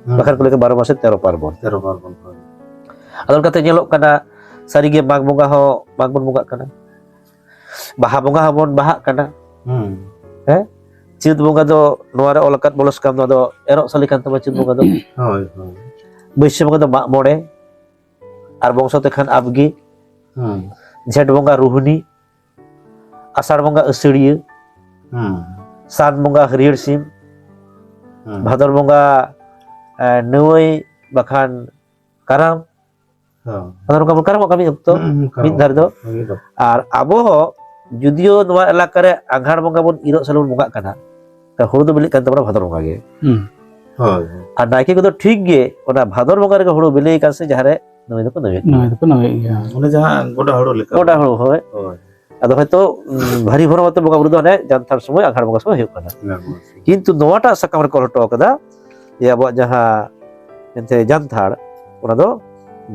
ᱦᱩᱸ᱾ ᱵᱟᱠᱷᱟᱱ ᱠᱚ ᱞᱟᱹᱭᱟ ᱵᱟᱨᱚ ᱢᱟᱥᱮ ᱛᱮᱨᱚ ᱯᱟᱨᱵᱚᱱ᱾ ᱛᱮᱨᱚ ᱯᱟᱨᱵᱚᱱ, ᱦᱳᱭ᱾ ᱟᱫᱚ ᱚᱱᱠᱟᱛᱮ ᱧᱮᱞᱚᱜ ᱠᱟᱱᱟ, ᱥᱟᱹᱨᱤᱜᱮ ᱢᱟᱜᱽ ᱵᱚᱸᱜᱟ ᱦᱚᱸ ᱢᱟᱜᱽ ᱵᱚᱱ ᱵᱚᱸᱜᱟᱜ ᱠᱟᱱᱟ, ᱵᱟᱦᱟ ᱵᱚᱸᱜᱟ ᱦᱚᱸᱵᱚᱱ ᱵᱟᱦᱟᱜ ᱠᱟᱱᱟ᱾ ᱦᱩᱸ᱾ ᱦᱮᱸ? ᱪᱟᱹᱛ ᱵᱚᱸᱜᱟ ᱫᱚ ᱱᱚᱣᱟ ᱨᱮ ᱚᱞ ᱟᱠᱟᱫ ᱵᱚᱞᱚᱥ ᱠᱟᱢ, ᱱᱚᱣᱟ ᱫᱚ ᱮᱨᱚᱜ ᱥᱟᱹᱞᱤ ᱠᱟᱱ ᱛᱟᱵᱚᱱᱟ ᱪᱟᱹᱛ ᱵᱚᱸᱜᱟ ᱫᱚ᱾ ᱦᱳᱭ, ᱦᱳᱭ᱾ ᱵᱟᱹᱭᱥᱟᱹᱠᱷ ᱵᱚᱸᱜᱟ ᱫᱚ ᱢᱟᱜ ᱢᱚᱬᱮ, ᱟᱨ ᱵᱚᱝᱥᱚ ᱛᱮᱠᱷᱟᱱ ᱟᱵᱜᱤ᱾ ᱦᱩᱸ᱾ ᱡᱷᱮᱸᱴ ᱵᱚᱸᱜᱟ ᱨᱩᱦᱱᱤ, ᱟᱥᱟᱲ ᱵᱚᱸᱜᱟ ᱟᱹᱥᱟᱹᱲᱤᱭᱟᱹ, ᱦᱩᱸ᱾ ᱥᱟᱱ ᱵᱚᱸᱜᱟ ᱦᱟᱹᱨᱭᱟᱹᱲ ᱥᱤᱢ, ᱦᱩᱸ᱾ ᱵᱷᱟᱫᱚᱨ ᱵᱚᱸᱜᱟ, ᱮ, ᱱᱟᱹᱣᱟᱹᱭ ᱵᱟᱠᱷᱟᱱ ᱠᱟᱨᱟᱢ᱾ ᱦᱚᱸ᱾ ᱟᱫᱚ ᱱᱚᱝᱠᱟ ᱵᱚᱱ ᱠᱟᱨᱟᱢᱚᱜ ᱠᱟᱱᱟ ᱢᱤᱫ ᱚᱠᱛᱚ, ᱦᱩᱸ, ᱦᱩᱸ, ᱢᱤᱫ ᱫᱷᱟᱨᱮ ᱫᱚ᱾ ᱠᱟᱨᱟᱢᱚᱜ ᱠᱟᱱᱟ, ᱢᱤᱫ ᱚᱠᱛᱚ᱾ ᱟᱨ ᱟᱵᱚ ᱦᱚᱸ ᱡᱩᱫᱤᱭᱳ ᱱᱚᱣᱟ ᱮᱞᱟᱠᱟ ᱨᱮ ᱟᱸᱜᱷᱟᱲ ᱵᱚᱸᱜᱟ ᱵᱚᱱ ᱤᱨᱚᱜ ᱥᱟᱞ ᱵᱚᱱ ᱵᱚᱸᱜᱟᱜ ᱠᱟᱱᱟ, ᱛᱚ ᱦᱩᱲᱩ ᱫᱚ ᱵᱤᱞᱤᱜ ᱠᱟᱱ ᱛᱟᱵᱚᱱᱟ ᱵᱷᱟᱫᱚᱨ ᱵᱚᱸᱜᱟ ᱜᱮ᱾ ᱦᱩᱸ᱾ ᱦᱳᱭ, ᱦᱳᱭ᱾ ᱟᱨ ᱱᱟᱭᱠᱮ ᱠᱚᱫᱚ ᱴᱷᱤᱠ ᱜᱮ ᱚᱱᱟ ᱵᱷᱟᱫᱚᱨ ᱵᱚᱸᱜᱟ ᱨᱮᱜᱮ ᱦᱩᱲᱩ ᱵᱤᱞᱤ ᱟᱠᱟᱱ ᱥᱮ ᱡᱟᱦᱟᱸ ᱨᱮ ᱱᱟᱹᱣᱟᱹᱭ ᱫᱚᱠᱚ ᱱᱟᱹᱣᱟᱹᱭᱮᱫ ᱜᱮᱭᱟ᱾ ᱱᱟᱹᱣᱟᱹᱭ ᱫᱚᱠᱚ ᱱᱟᱹᱣᱟᱹᱭᱮᱫ ᱜᱮᱭᱟ᱾ ᱚᱱᱮ ᱡᱟᱦᱟᱸ ᱜᱚᱰᱟ ᱦᱩᱲᱩ ᱞᱮᱠᱟ᱾ ᱜᱚᱰᱟ ᱦᱩᱲᱩ, ᱦᱳᱭ᱾ ᱦᱳᱭ᱾ ᱟᱫᱚ ᱦᱚᱭᱛᱳ, ᱩᱸ, ᱵᱷᱟᱨᱤ ᱵᱷᱚᱨᱚᱢ ᱟᱛᱮ ᱵᱚᱸᱜᱟ ᱵᱩᱨᱩ ᱫᱚ ᱦᱟᱱᱮ ᱡᱟᱱᱛᱷᱟᱲ ᱥᱚᱢᱚᱭ, ᱟᱸᱜᱷᱟᱲ ᱵᱚᱸᱜᱟ ᱥᱚᱢᱚᱭ ᱦᱩᱭᱩᱜ ᱠᱟᱱᱟ᱾ ᱟᱸᱜᱷᱟᱲ ᱵᱚᱸᱜᱟ ᱥᱚᱢᱚᱭ᱾ ᱠᱤᱱᱛᱩ ᱱᱚᱣᱟᱴᱟᱜ ᱥᱟᱠᱟᱢ ᱨᱮᱠᱚ ᱚᱞ ᱦᱚᱴᱚ ᱠᱟᱫᱟ ᱡᱮ ᱟᱵᱚᱣᱟᱜ ᱡᱟᱦᱟᱸ ᱮᱱᱛᱮ ᱡᱟᱱᱛᱷᱟᱲ, ᱚᱱᱟ ᱫᱚ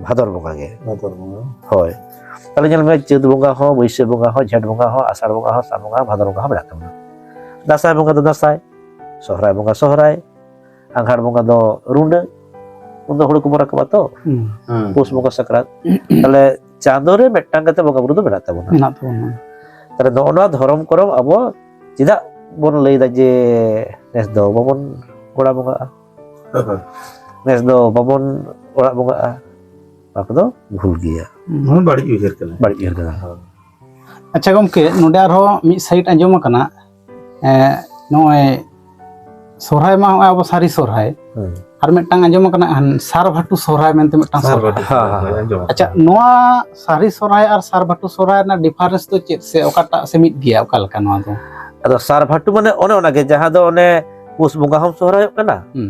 ᱵᱷᱟᱫᱚᱨ ᱵᱚᱸᱜᱟ ᱜᱮ᱾ ᱵᱷᱟᱫᱚᱨ ᱵᱚᱸᱜᱟ᱾ ᱦᱳᱭ᱾ ᱛᱟᱦᱞᱮ ᱧᱮᱞ ᱢᱮ, ᱪᱟᱹᱛ ᱵᱚᱸᱜᱟ ᱦᱚᱸ, ᱵᱟᱹᱭᱥᱟᱹᱠᱷ ᱵᱚᱸᱜᱟ ᱦᱚᱸ, ᱡᱷᱮᱸᱴ ᱵᱚᱸᱜᱟ ᱦᱚᱸ, ᱟᱥᱟᱲ ᱵᱚᱸᱜᱟ ᱦᱚᱸ, ᱥᱟᱱ ᱵᱚᱸᱜᱟ ᱦᱚᱸ, ᱵᱷᱟᱫᱚᱨ ᱵᱚᱸᱜᱟ ᱦᱚᱸ ᱢᱮᱱᱟᱜ ᱛᱟᱵᱚᱱᱟ᱾ ᱫᱟᱸᱥᱟᱭ ᱵᱚᱸᱜᱟ ᱫᱚ ᱫᱟᱸᱥᱟᱭ, ᱥᱚᱦᱨᱟᱭ ᱵᱚᱸᱜᱟ ᱥᱚᱦᱨᱟᱭ, ᱟᱸᱜᱷᱟᱲ ᱵᱚᱸᱜᱟ ᱫᱚ ᱨᱩᱸᱰᱟᱹ, ᱩᱱ ᱫᱚ ᱦᱩᱲᱩ ᱠᱚᱵᱚᱱ ᱨᱟᱠᱟᱵᱟ ᱛᱚ᱾ ᱦᱩᱸ᱾ ᱦᱩᱸ᱾ ᱯᱩᱥ ᱵᱚᱸᱜᱟ ᱥᱟᱠᱨᱟᱛ᱾ ᱛᱟᱦᱞᱮ ᱪᱟᱸᱫᱳ ᱨᱮ ᱢᱤᱫᱴᱟᱝ ᱠᱟᱛᱮ ᱵᱚᱸᱜᱟ ᱵᱩᱨᱩ ᱫᱚ ᱢᱮᱱᱟᱜ ᱛᱟᱵᱚᱱᱟ᱾ ᱢᱮᱱᱟᱜ ᱛᱟᱵᱚᱱᱟ᱾ ᱛᱟᱦᱞᱮ ᱱᱚᱜᱼᱚ ᱱᱚᱣᱟ ᱫᱷᱚᱨᱚᱢ ᱠᱚᱨᱚᱢ ᱟᱵᱚ ᱪᱮᱫᱟᱜ ᱵᱚᱱ ᱞᱟᱹᱭᱫᱟ ᱡᱮ ᱱᱮᱥ ᱫᱚ ᱵᱟᱵᱚᱱ ᱜᱚᱲᱟ ᱵᱚᱸᱜᱟᱜᱼᱟ? ᱦᱳᱭ᱾ ᱱᱮᱥ ᱫᱚ ᱵᱟᱵᱚᱱ ᱚᱲᱟᱜ ᱵᱚᱸᱜᱟᱜᱼᱟ, ᱚᱱᱟ ᱠᱚᱫᱚ ᱵᱷᱩᱞ ᱜᱮᱭᱟ᱾ ᱦᱩᱸ᱾ ᱱᱚᱣᱟ ᱵᱟᱹᱲᱤᱡ ᱩᱭᱦᱟᱹᱨ ᱠᱟᱱᱟ᱾ ᱵᱟᱹᱲᱤᱡ ᱩᱭᱦᱟᱹᱨ ᱠᱟᱱᱟ᱾ ᱦᱳᱭ᱾ ᱟᱪᱪᱷᱟ ᱜᱚᱢᱠᱮ, ᱱᱚᱰᱮ ᱟᱨᱦᱚᱸ ᱢᱤᱫ ᱥᱟᱭᱤᱰ ᱟᱸᱡᱚᱢ ᱟᱠᱟᱱᱟ, ᱮ, ᱱᱚᱜᱼᱚᱭ ᱥᱚᱨᱦᱟᱭ ᱢᱟ ᱱᱚᱜᱼᱚᱭ ᱟᱵᱚ ᱥᱟᱹᱨᱤ ᱥᱚᱨᱦᱟᱭ, ᱦᱩᱸ᱾ ᱟᱨ ᱢᱤᱫᱴᱟᱝ ᱟᱸᱡᱚᱢ ᱟᱠᱟᱱᱟ, ᱦᱟᱱ ᱥᱟᱨ ᱵᱷᱟᱴᱩ ᱥᱚᱦᱨᱟᱭ ᱢᱮᱱᱛᱮ ᱢᱤᱫᱴᱟᱝ ᱥᱟᱨ ᱥᱚᱦᱨᱟᱭ᱾ ᱵᱷᱟᱴᱩ ᱦᱮᱸ, ᱥᱚᱦᱨᱟᱭ, ᱦᱮᱸ᱾ ᱟᱸᱡᱚᱢ ᱟᱪᱪᱷᱟ, ᱟᱠᱟᱱᱟ᱾ ᱱᱚᱣᱟ ᱥᱟᱹᱨᱤ ᱥᱚᱦᱨᱟᱭ ᱟᱨ ᱥᱟᱨ ᱵᱷᱟᱴᱩ ᱥᱚᱦᱨᱟᱭ ᱨᱮᱱᱟᱜ ᱰᱤᱯᱷᱟᱨᱮᱱᱥ ᱫᱚ ᱪᱮᱫ, ᱥᱮ ᱚᱠᱟᱴᱟᱜ ᱥᱮ ᱢᱤᱫ ᱜᱮᱭᱟ, ᱚᱠᱟ ᱞᱮᱠᱟ ᱱᱚᱣᱟ ᱫᱚ? ᱟᱫᱚ ᱥᱟᱨ ᱵᱷᱟᱴᱩ ᱢᱟᱱᱮ ᱚᱱᱮ ᱚᱱᱟᱜᱮ, ᱡᱟᱦᱟᱸ ᱫᱚ ᱚᱱᱮ ᱯᱩᱥ ᱵᱚᱸᱜᱟ ᱦᱚᱸᱢ ᱥᱚᱦᱨᱟᱭᱚᱜ ᱠᱟᱱᱟ, ᱦᱩᱸ᱾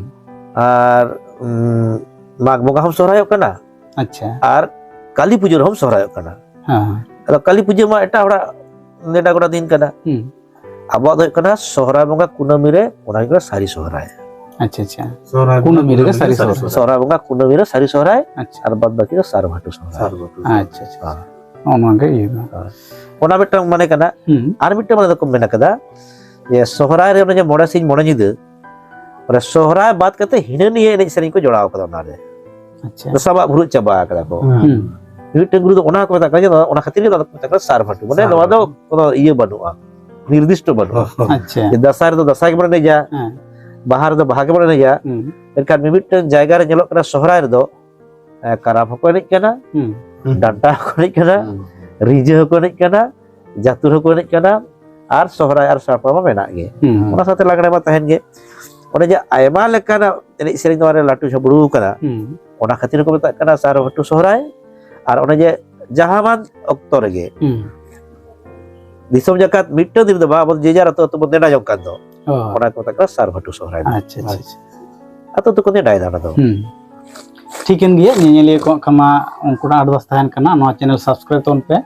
ᱟᱨ, ᱩᱢ, ᱢᱟᱜᱽ ᱵᱚᱸᱜᱟ ᱦᱚᱸᱢ ᱥᱚᱦᱨᱟᱭᱚᱜ ᱠᱟᱱᱟ, ᱟᱪᱪᱷᱟ᱾ ᱟᱨ ᱠᱟᱹᱞᱤ ᱯᱩᱡᱟᱹ ᱨᱮᱦᱚᱸᱢ ᱥᱚᱦᱨᱟᱭᱚᱜ ᱠᱟᱱᱟ᱾ ᱦᱮᱸ, ᱦᱮᱸ᱾ ᱟᱫᱚ ᱠᱟᱹᱞᱤ ᱯᱩᱡᱟᱹ ᱢᱟ ᱮᱴᱟᱜ ᱦᱚᱲᱟᱜ ᱱᱮᱰᱟ ᱜᱚᱰᱟ ᱫᱤᱱ ᱠᱟᱱᱟ᱾ ᱦᱩᱸ᱾ ᱟᱵᱚᱣᱟᱜ ᱫᱚ ᱦᱩᱭᱩᱜ ᱠᱟᱱᱟ ᱥᱚᱦᱨᱟᱭ ᱵᱚᱸᱜᱟ ᱠᱩᱱᱟᱹᱢᱤ ᱨᱮ, ᱚᱱᱟ ᱦᱩᱭᱩᱜ ᱠᱟᱱᱟ ᱥᱟᱹᱨᱤ ᱥᱚᱦᱨᱟᱭ᱾ ᱟᱪᱪᱷᱟ, ᱟᱪᱪᱷᱟ᱾ ᱥᱚᱦᱨᱟᱭ ᱠᱩᱱᱟᱹᱢᱤ ᱨᱮᱜᱮ ᱥᱟᱹᱨᱤ ᱥᱚᱦᱨᱟᱭ᱾ ᱥᱚᱦᱨᱟᱭ ᱵᱚᱸᱜᱟ ᱠᱩᱱᱟᱹᱢᱤ ᱨᱮ ᱥᱟᱹᱨᱤ ᱥᱚᱦᱨᱟᱭ, ᱟᱪᱪᱷᱟ᱾ ᱟᱨ ᱵᱟᱫ ᱵᱟᱹᱠᱤ ᱫᱚ ᱥᱟᱨ ᱵᱷᱟᱴᱩ ᱥᱚᱦᱨᱟᱭ᱾ ᱥᱟᱨ ᱵᱷᱟᱴᱩ ᱥᱚᱦᱨᱟᱭ᱾ ᱟᱪᱪᱷᱟ, ᱟᱪᱪᱷᱟ᱾ ᱦᱮᱸ᱾ ᱱᱚᱜᱼᱚ ᱱᱚᱣᱟ ᱜᱮ ᱤᱭᱟᱹ ᱫᱚ᱾ ᱦᱮᱸ᱾ ᱚᱱᱟ ᱢᱤᱫᱴᱟᱝ ᱢᱟᱱᱮ ᱠᱟᱱᱟ᱾ ᱦᱩᱸ᱾ ᱟᱨ ᱢᱤᱫᱴᱟᱝ ᱢᱟᱱᱮ ᱫᱚᱠᱚ ᱢᱮᱱ ᱠᱟᱫᱟ ᱡᱮ ᱥᱚᱦᱨᱟᱭ ᱨᱮ ᱚᱱᱮ ᱡᱮ ᱢᱚᱬᱮ ᱥᱤᱧ ᱢᱚᱬᱮ ᱧᱤᱫᱟᱹ, ᱢᱟᱱᱮ ᱥᱚᱦᱨᱟᱭ ᱵᱟᱫ ᱠᱟᱛᱮ ᱦᱤᱱᱟᱹ ᱱᱤᱭᱟᱹ ᱮᱱᱮᱡ ᱥᱮᱨᱮᱧ ᱠᱚ ᱡᱚᱲᱟᱣ ᱠᱟᱫᱟ ᱚᱱᱟᱨᱮ᱾ ᱟᱪᱪᱷᱟ᱾ ᱥᱟᱵᱟᱜ ᱵᱷᱩᱨᱩᱡ ᱪᱟᱵᱟ ᱠᱟᱫᱟ ᱠᱚ᱾ ᱦᱩᱸ᱾ ᱢᱤᱫᱴᱟᱝ ᱜᱩᱨᱩ ᱫᱚ ᱚᱱᱟ ᱠᱚ ᱢᱮᱛᱟᱜ ᱠᱟᱱᱟ, ᱡᱮ ᱚᱱᱟ ᱠᱷᱟᱹᱛᱤᱨ ᱜᱮ ᱚᱱᱟ ᱫᱚᱠᱚ ᱢᱮᱛᱟᱜ ᱠᱟᱱᱟ ᱥᱟᱨ ᱵᱷᱟᱴᱩ᱾ ᱢᱟᱱᱮ ᱥᱟᱨ ᱱᱚᱣᱟ ᱫᱚ ᱵᱷᱟᱴᱩ᱾ ᱠᱳᱱᱳ ᱤᱭᱟᱹ ᱵᱟᱹᱱᱩᱜᱼᱟ, ᱱᱤᱨᱫᱤᱥᱴᱚ ᱵᱟᱹᱱᱩᱜᱼᱟ᱾ ᱟᱪᱪᱷᱟ᱾ ᱡᱮ ᱫᱟᱸᱥᱟᱭ ᱨᱮᱫᱚ ᱫᱟᱸᱥᱟᱭ ᱜᱮᱵᱚᱱ ᱮᱱᱮᱡᱟ, ᱦᱮᱸ᱾ ᱵᱟᱦᱟ ᱨᱮᱫᱚ ᱵᱟᱦᱟ ᱜᱮᱵᱚᱱ ᱮᱱᱮᱡᱟ᱾ ᱦᱩᱸ᱾ ᱢᱮᱱᱠᱷᱟᱱ ᱢᱤᱢᱤᱫᱴᱟᱝ ᱡᱟᱭᱜᱟ ᱨᱮ ᱧᱮᱞᱚᱜ ᱠᱟᱱᱟ, ᱥᱚᱦᱨᱟᱭ ᱨᱮᱫᱚ, ᱮ, ᱠᱟᱨᱟᱢ ᱦᱚᱸᱠᱚ ᱮᱱᱮᱡ ᱠᱟᱱᱟ, ᱦᱩᱸ᱾ ᱰᱟᱱᱴᱟ ᱦᱚᱸᱠᱚ ᱮᱱᱮᱡ ᱠᱟᱱᱟ, ᱦᱩᱸ᱾ ᱨᱤᱸᱡᱟᱹ ᱦᱚᱸᱠᱚ ᱮᱱᱮᱡ ᱠᱟᱱᱟ, ᱡᱟᱹᱛᱩᱨ ᱦᱚᱸᱠᱚ ᱮᱱᱮᱡ ᱠᱟᱱᱟ, ᱟᱨ ᱥᱚᱦᱨᱟᱭ ᱟᱨ ᱥᱟᱲᱯᱟ ᱢᱟ ᱢᱮᱱᱟᱜ ᱜᱮ᱾ ᱦᱩᱸ᱾ ᱚᱱᱟ ᱥᱟᱶᱛᱮ ᱞᱟᱜᱽᱲᱮ ᱢᱟ ᱛᱟᱦᱮᱱ ᱜᱮ᱾ ᱚᱱᱮ ᱡᱮ ᱟᱭᱢᱟ ᱞᱮᱠᱟᱱᱟᱜ ᱮᱱᱮᱡ ᱥᱮᱨᱮᱧ ᱱᱚᱣᱟ ᱨᱮ ᱞᱟᱹᱴᱩ ᱡᱷᱟᱹᱵᱽᱲᱩ ᱠᱟᱱᱟ, ᱦᱩᱸ᱾ ᱚᱱᱟ ᱠᱷᱟᱹᱛᱤᱨ ᱠᱚ ᱢᱮᱛᱟᱜ ᱠᱟᱱᱟ ᱥᱟᱨ ᱵᱷᱟᱴᱩ ᱥᱚᱦᱨᱟᱭ᱾ ᱟᱨ ᱚᱱᱮ ᱡᱮ ᱡᱟᱦᱟᱸ ᱢᱟᱱ ᱚᱠᱛᱚ ᱨᱮᱜᱮ ᱦᱩᱸ᱾ ᱫᱤᱥᱚᱢ ᱡᱟᱠᱟᱛ ᱢᱤᱫᱴᱟᱝ ᱫᱤᱱ ᱫᱚ ᱵᱟᱝ, ᱟᱵᱚ ᱡᱮ ᱡᱟᱨ ᱟᱹᱛᱩ ᱟᱹᱛᱩ ᱵᱚᱱ ᱱᱮᱰᱟ ᱡᱚᱝ ᱠᱟᱱ ᱫᱚ, ᱚ᱾ ᱚᱱᱟ ᱠᱚ ᱢᱮᱛᱟᱜ ᱠᱟᱱᱟ ᱥᱟᱨ ᱵᱷᱟᱴᱩ ᱥᱚᱦᱨᱟᱭ ᱫᱚ᱾ ᱟᱪᱪᱷᱟ, ᱟᱪᱪᱷᱟ, ᱟᱪᱪᱷᱟ᱾ ᱟᱹᱛᱩ ᱟᱹᱛᱩ ᱠᱚ ᱱᱮᱰᱟᱭᱮᱫᱟ ᱚᱱᱟ ᱫᱚ᱾ ᱦᱩᱸ᱾ ᱴᱷᱤᱠᱟᱹᱱ ᱜᱮᱭᱟ, ᱧᱮᱧᱮᱞᱤᱭᱟᱹ ᱠᱚᱣᱟᱜ ᱠᱷᱟᱱ ᱢᱟ ᱩᱱᱠᱩ ᱴᱷᱮᱱ ᱟᱨᱫᱟᱥ ᱛᱟᱦᱮᱱ ᱠᱟᱱᱟ, ᱱᱚᱣᱟ ᱪᱮᱱᱮᱞ ᱥᱟᱵᱥᱠᱨᱟᱭᱤᱵ ᱛᱟᱵᱚᱱ ᱯᱮ᱾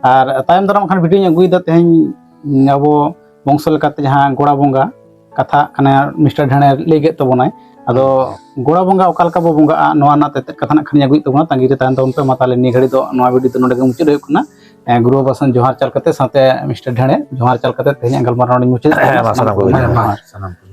ᱟᱨ ᱛᱟᱭᱚᱢ ᱫᱟᱨᱟᱢ ᱠᱷᱟᱱ ᱵᱷᱤᱰᱤᱭᱳᱧ ᱟᱹᱜᱩᱭᱮᱫᱟ, ᱛᱮᱦᱮᱧ ᱟᱵᱚ ᱵᱚᱝᱥᱚ ᱞᱮᱠᱟᱛᱮ ᱡᱟᱦᱟᱸ ᱜᱚᱲᱟ ᱵᱚᱸᱜᱟ ᱠᱟᱛᱷᱟ ᱠᱟᱱᱟ, ᱢᱤᱥᱴᱟᱨ ᱰᱷᱮᱬᱮ ᱞᱟᱹᱭ ᱠᱮᱫ ᱛᱟᱵᱚᱱᱟᱭ᱾ ᱟᱫᱚ ᱦᱩᱸ᱾ ᱜᱚᱲᱟ ᱵᱚᱸᱜᱟ ᱚᱠᱟ ᱞᱮᱠᱟ ᱵᱚ ᱵᱚᱸᱜᱟᱜᱼᱟ, ᱱᱚᱣᱟ ᱨᱮᱱᱟᱜ ᱛᱮᱛᱮᱫ ᱠᱟᱛᱷᱟ ᱱᱟᱜ ᱠᱷᱟᱱ ᱟᱹᱜᱩᱭᱮᱫ ᱛᱟᱵᱚᱱᱟ, ᱛᱟᱺᱜᱤ ᱨᱮ ᱛᱟᱦᱮᱱ ᱛᱟᱵᱚᱱ ᱯᱮ᱾ ᱢᱟ ᱛᱟᱦᱚᱞᱮ ᱱᱤᱭᱟᱹ ᱜᱷᱟᱹᱲᱤᱡ ᱫᱚ ᱱᱚᱣᱟ ᱵᱷᱤᱰᱤᱭᱳ ᱫᱚ ᱱᱚᱰᱮ ᱜᱮ ᱢᱩᱪᱟᱹᱫ ᱦᱩᱭᱩᱜ ᱠᱟᱱᱟ᱾ ᱮ, ᱜᱩᱨᱩ ᱵᱟᱵᱟ ᱥᱮᱱ ᱡᱚᱦᱟᱨ ᱪᱟᱞ ᱠᱟᱛᱮ, ᱥᱟᱶᱛᱮ ᱢᱤᱥᱴᱟᱨ ᱰᱷᱮᱬᱮ ᱡᱚᱦᱟᱨ ᱪᱟᱞ ᱠᱟᱛᱮ ᱛᱮᱦᱮᱧᱟᱜ ᱜᱟᱞᱢᱟᱨᱟᱣ ᱱᱚᱰᱮᱧ ᱢᱩᱪᱟᱹᱫ ᱮᱫ ᱛᱟᱵᱚᱱᱟ᱾ ᱦᱮᱸ, ᱢᱟ ᱥᱟᱱᱟᱢ ᱠᱚᱜᱮ ᱡᱚᱦᱟᱨ᱾ ᱡᱚᱦᱟᱨ᱾ ᱥᱟᱱᱟᱢ ᱠᱚ᱾